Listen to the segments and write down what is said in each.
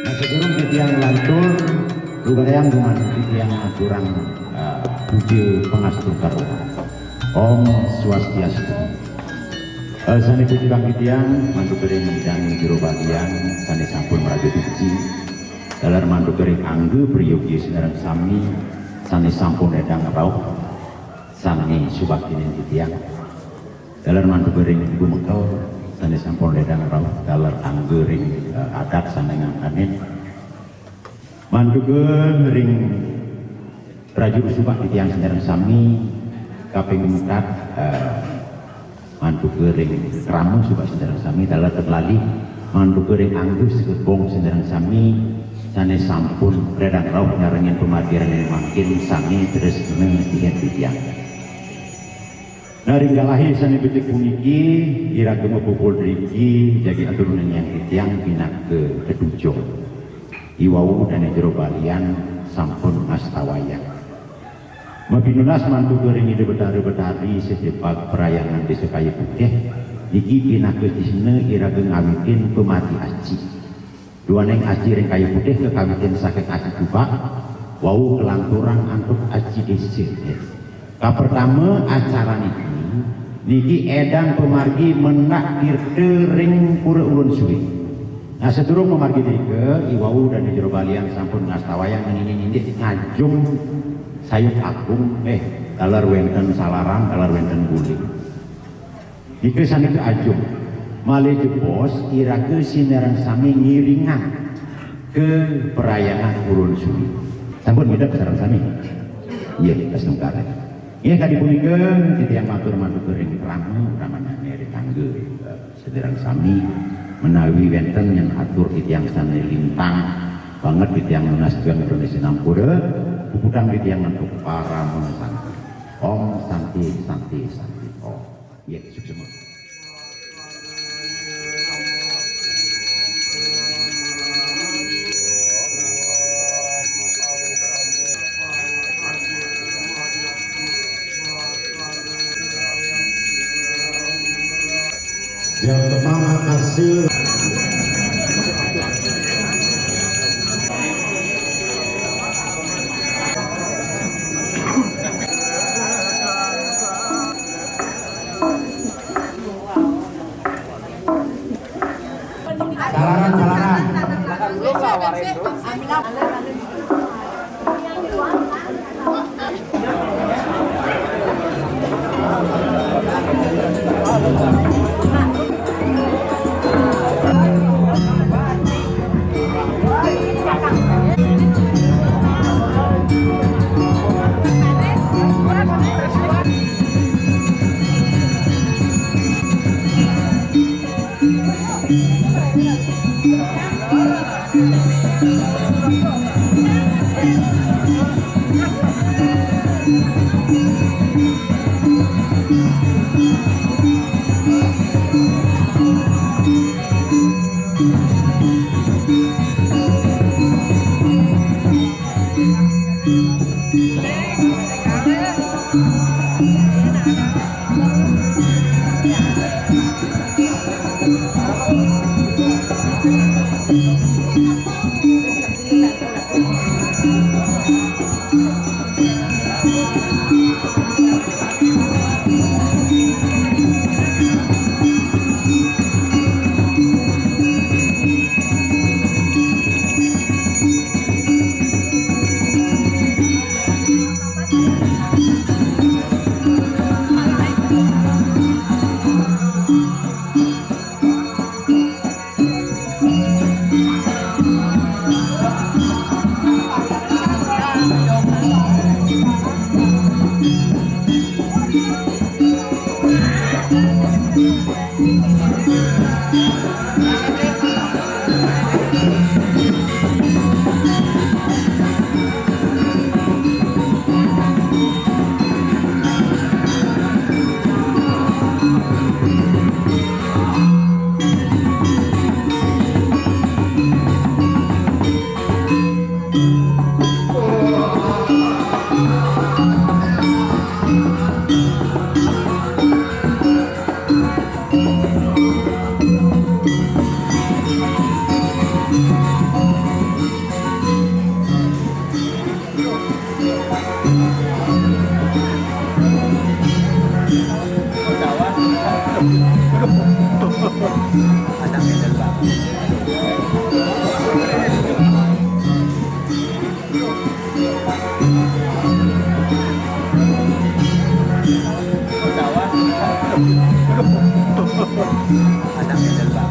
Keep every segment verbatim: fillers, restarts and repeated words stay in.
Nah, sadurung titiang lantur, lumayan dumaning titiang ngaturang, eh, puja pangastuti. Om Swastiastu. Eh, sané puji kang titiang, mantuk ring Ida Dané Jero Balian, sané sampun maraga suci. Taler mantuk ring angga prayogi sinareng sami, sané sampun ledang rauh, sané subaktinin titiang. Taler mantuk ring Ibu Mekel, sané sampun ledang rauh, taler angga ring, eh, adat sané ngangkanin. Mantuk ring prajuru subak titiang sinareng sami, kaping empat, eh, mantuk ring krama subak sinareng sami, taler ten lali, mantuk ring angga segegong sinareng sami, sané sampun ledang rauh nyarengin pamargi ring mangkin, sami tresna sihin titiang. Nah, ring galahé sané becik puniki, iraga mapupul driki, jagi aturang titiang pinaka tetujung. I wau Dané Jero Balian sampun ngastawayang. Mapinunas mantuk ring Ida Betara Betari sajebag Parhyangan Désa Kaya Putih, niki pinaka tresna iraga ngawitin pamargi aji. Duaning aji ring Kaya Putih kakawitin saking aji jubak, wau kalanturang antuk aji désa. Kapertama acara niki, niki édan pamargi mendak tirta ring Pura Ulun Suwi. Nah, sadurung pamargi drika, i wau Dané Jero Balian sampun ngastawayang ngenénin indik ngajum sayup agung, eh, taler wénten salaran, taler wénten guling. Nika sané kaajum. Malih jebos iraga sinareng sami ngiringang ka Parhyangan Ulun Suwi. Sampun ngidep sareng sami? Nggih, astungkara. Nggih, kadi punika titiang matur mantuk ring krama, utamane ring kangge, eh, sinareng sami menawi wénten nyén atur titiang sané lintang banget titiang nunas duang Indonesia nampura, puputang titiang antuk parama santi. Om Santi, Santi, Santi, Om. Nggih, suksma. Jam tepat hasil. Salaran, salaran. Anak yang dalam. Anak yang dalam.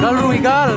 Gal, rumigal.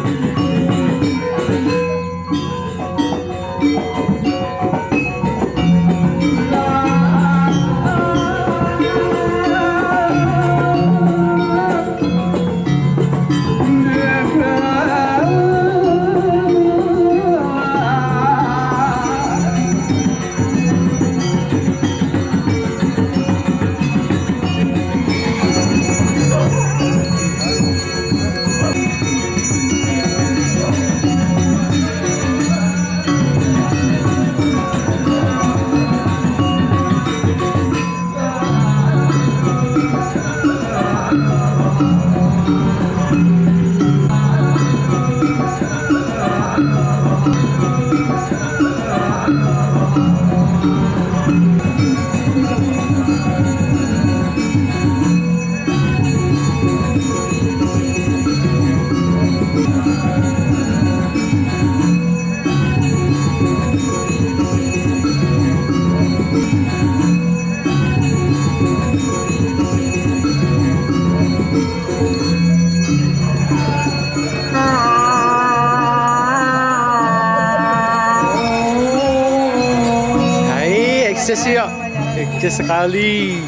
Sesi ya. Oke sekali.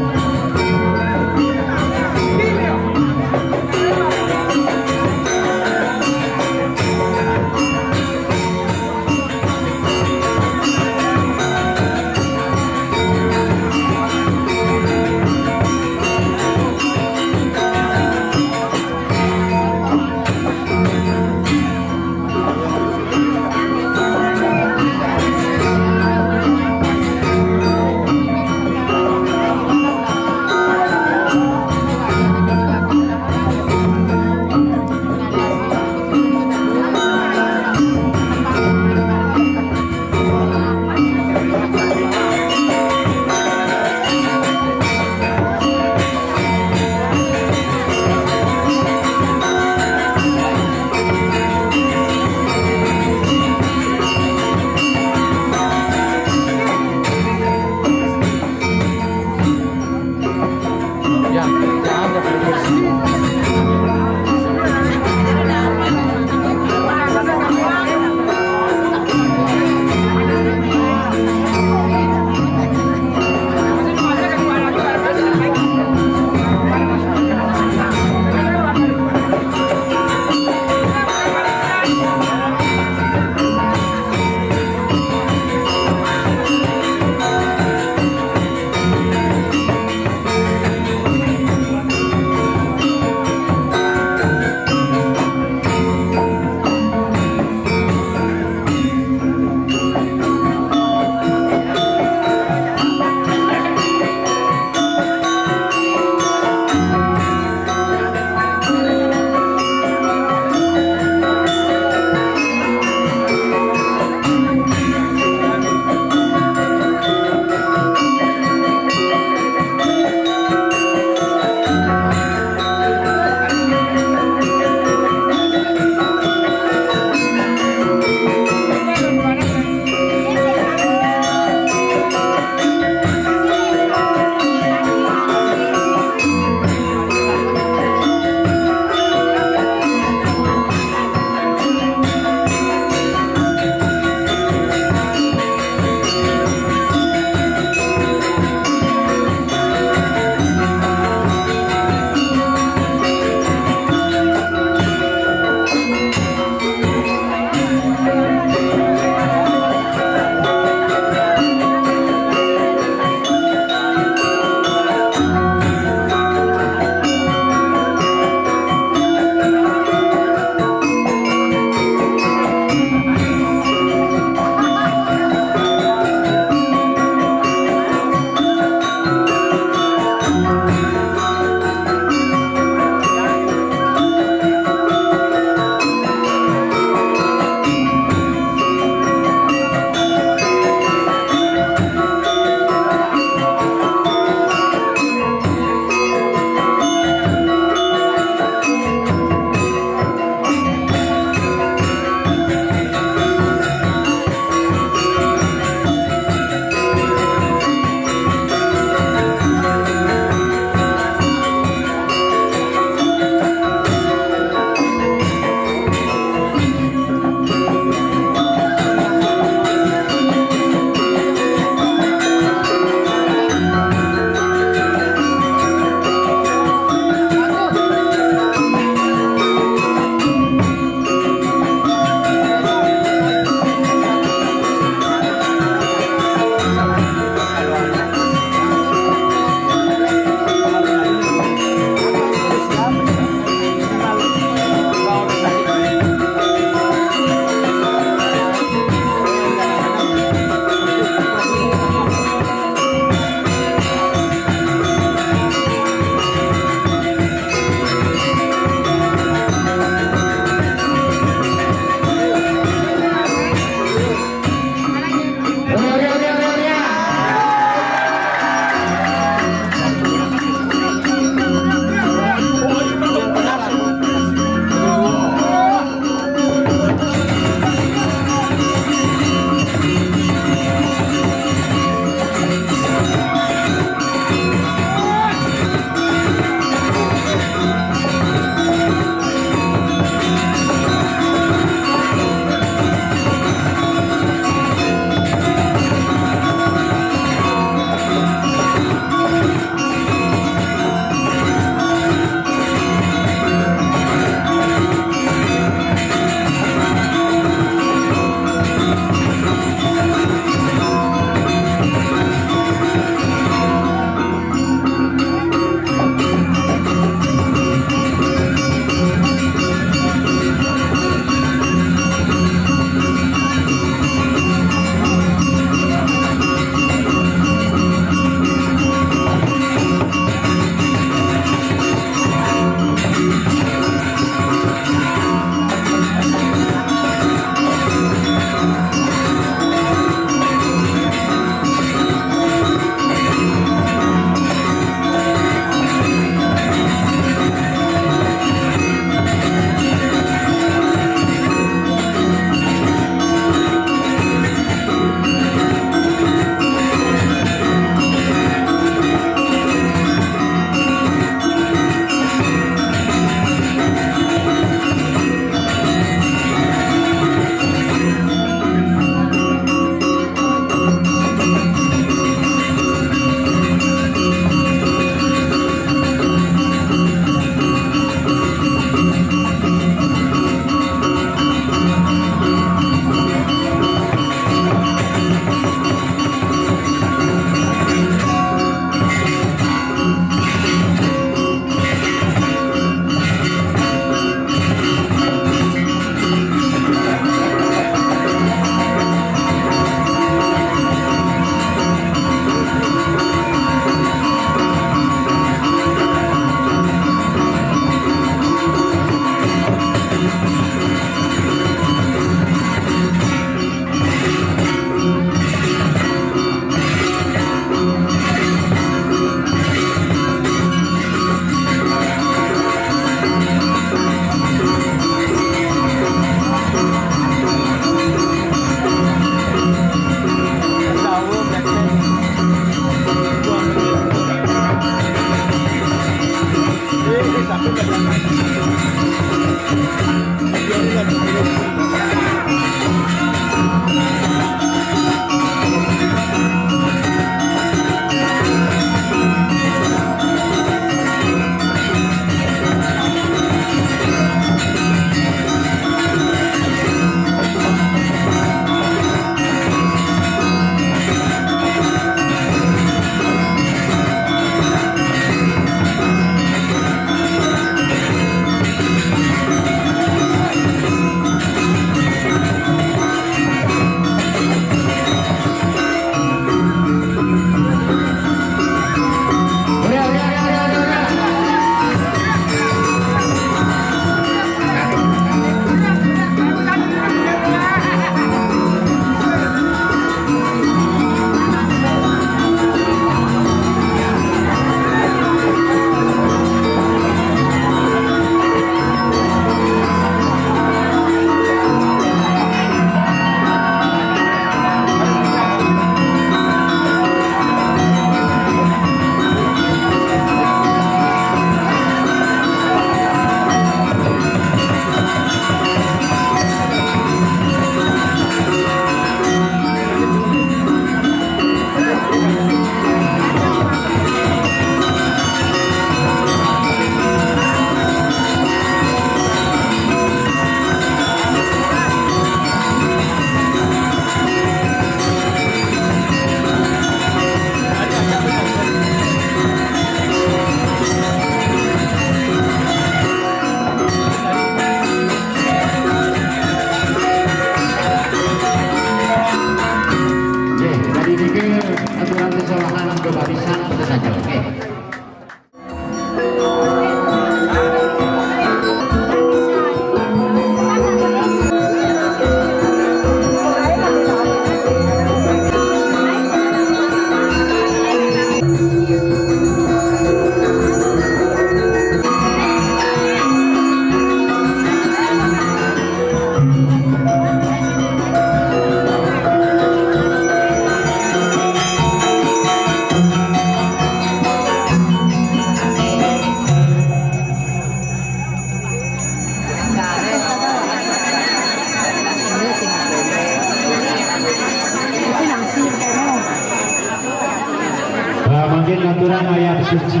Aturan ayat suci.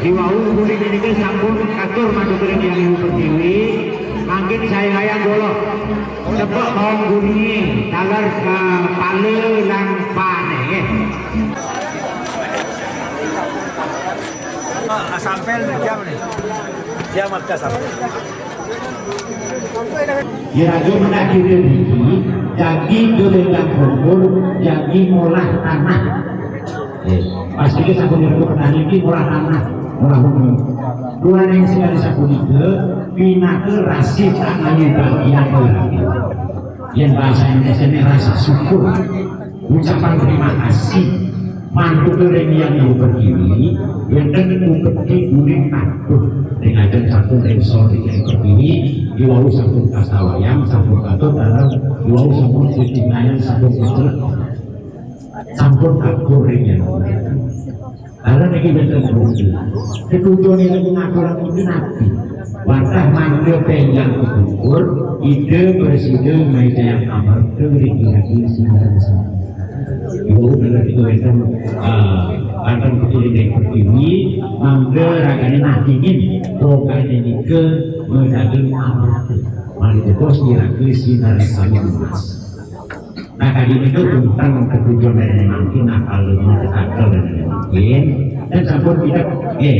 Diwau kulit niki sampun katur madhep ring Hyang Hyang Pertiwi, mangkin saé wayah golok. Tepuk bawang guningé, taler kepala lan pané, nggih. Ah, sampel jam nih. Jam ada sampel. Yen raja menah kita niki, jagi ke lintang kubur, jagi ngolah tanah. Eh, pas kita sampun ngerti petani iki ngolah tanah, ngolah bumi. Dua yang sekali sapunika, pinaka rasih tanahnya bagian lagi. Yen bahasa Indonesia ini rasa syukur, ucapan terima kasih. Mantuk ring Hyang Hyang Pertiwi, wénten upeti urip atur. Ring ajeng sampun ring sor ring Hyang Pertiwi, diwau sampun kastawayang, sampun katur dalam, diwau sampun titinayan, sampun kecelek. Sampun akur ring Hyang Pertiwi. Karena niki wénten bukti. Ketujuan yang mengatur itu nabi. Wantah mangga benjang kubur, ida presida maitayang amarta ring iraga sinareng sami. Ibu bener itu wénten, eh, wonten pikiran yang pertiwi, mangga ragane nagingin, rogane nika medaging amarta. Malih jebos iraga sinareng sami emas. Nah, kadi niku tentang ketujuan dari mangkin akal lima tetakel dan mungkin dan sampun kita eh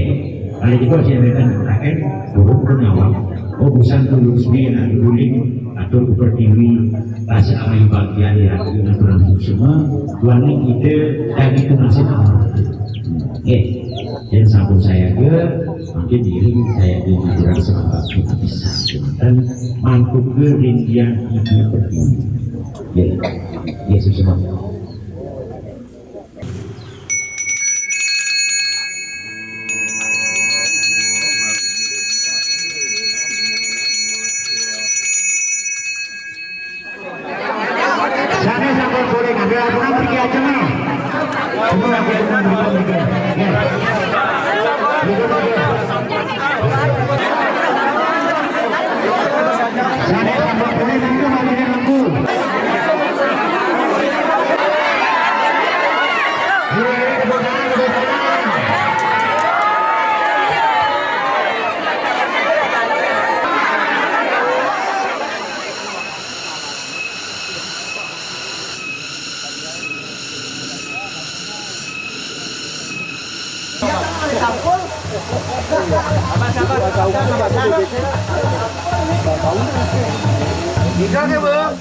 kali itu saya akan katakan burung pun nyawang. Oh, busan tulus ni nak dulu atur pertiwi rasa ayu bagian ya aturan semua tuan kita dan itu nasib amal. Eh, dan sampun saya ke mungkin diri saya ke hiburan semangat kita bisa dan mangkuk ke rintian ibu pertiwi. Ya, ya, sesuatu. Sané sampun pulih ngambil apunan pergi aja mah. Semua lagi apunan bukan juga. Ya. Bukan juga. Sané sampun pulih nanti mati dengan aku. Tiga nih, Bang.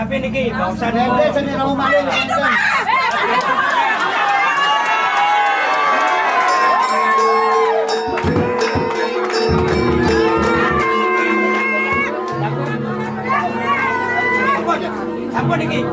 Niki, Pak Ustaz. Nembé seni rauh malih, enten. Sampun niki.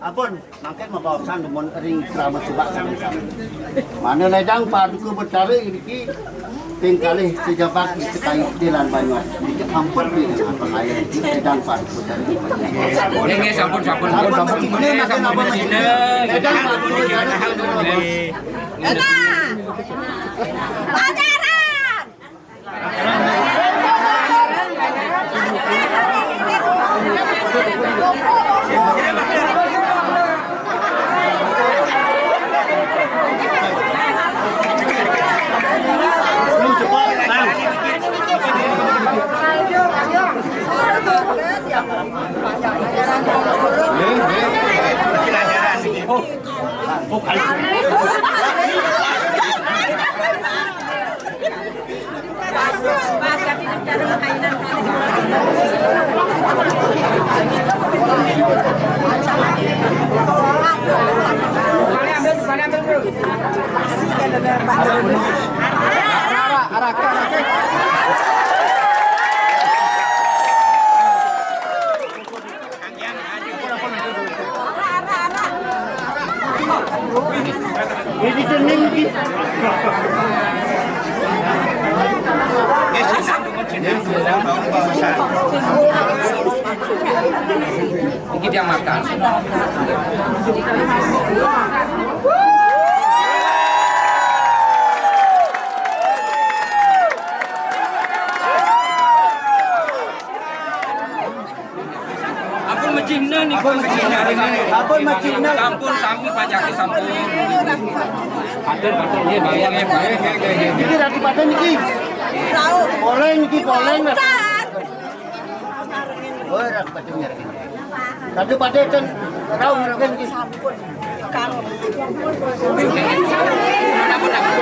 Ampun, mangkin mabaosan dumun ring krama subak sami-sami. Mangda ledang Paduka Betara iriki ping kalih sajabat di Sekayuti lan Banyuwangi. Niki ampun piring ampun air niki ledang Paduka Betara. Nggih, nggih, sampun, sampun. Sampun, sampun. Nggih, sampun, sampun. Ledang Paduka Betara. Nggih. Tenang. Pacaran. Iki tiang makan. Ampun macihna niku, macihna ringan. Ampun macihna. Sampun sami pajake sampun. Paten, paten, nggih, nggih, nggih, nggih, nggih. Niki Ratu Paten niki. Poleng niki, poleng. Oh, Ratu Paten niki. Ratu Paten ten rauh niki. Sampun. Kang. Sampun, sampun. Sampun, sampun.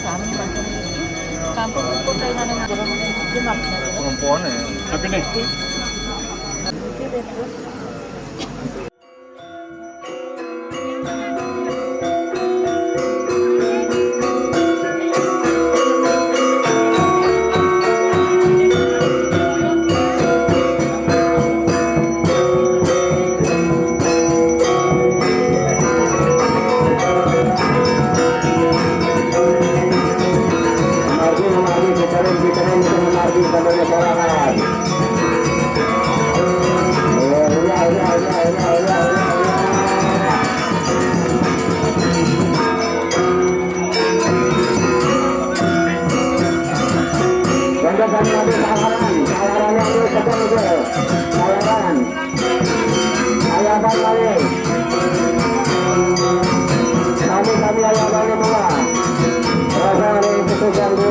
Sami macam ini. Kampung hukum dari mana? Ngompoane. Tapi nih. Untuk kami nanti tawaran, tawarannya itu sedang itu. Tawaran. Ayah Bang Bali. Kami, kami Ayah Bali Mula. Rasa dari itu ganggu.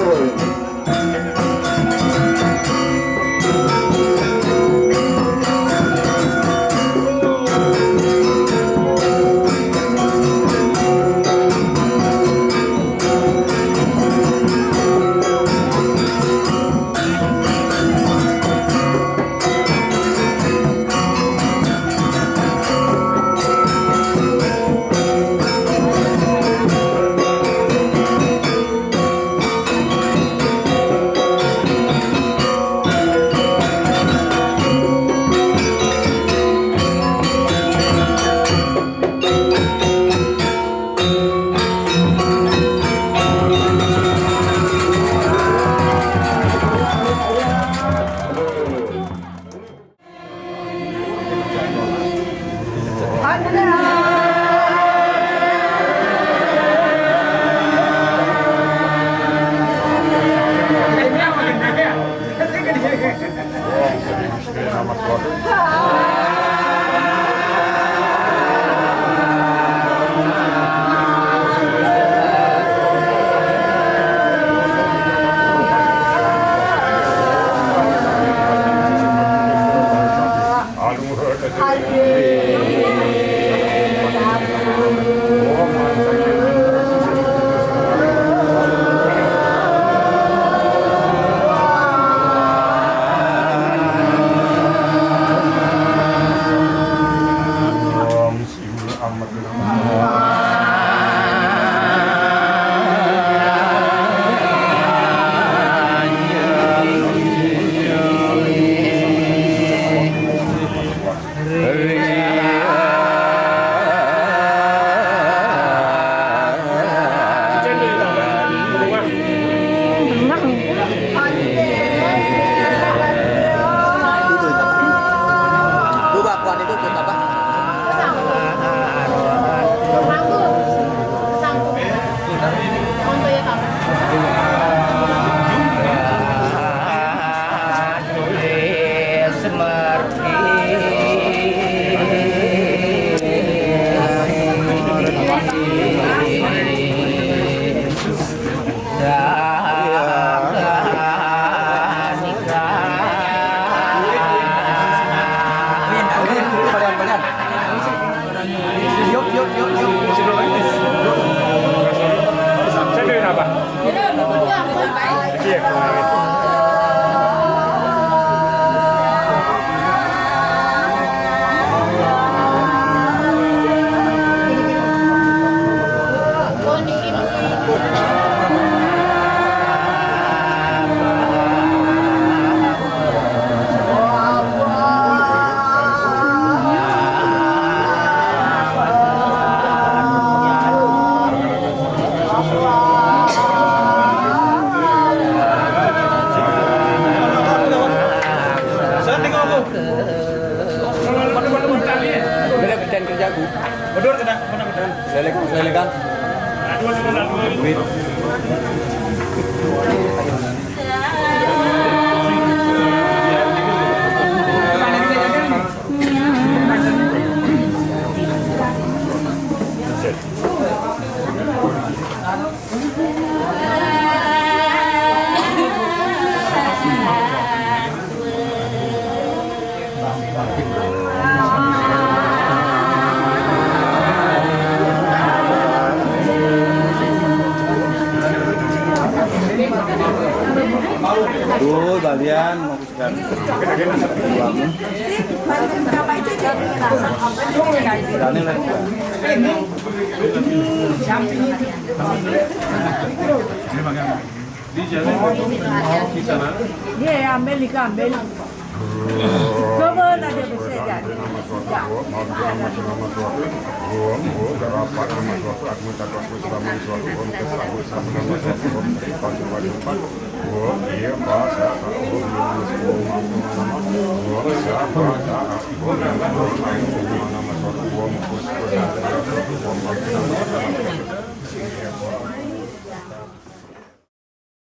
Coba kuat itu tuh apa? Saya duit apa? Iya. Bener, kerjaan kerjaku. Betul, kena, kena, betul. Lelekan, lelekan. Duit. Yan, mau sedang. Ini lagi. Di sana, di sana. Iya, ya, ambil, Ika, ambil. Coba aja bisa jadi.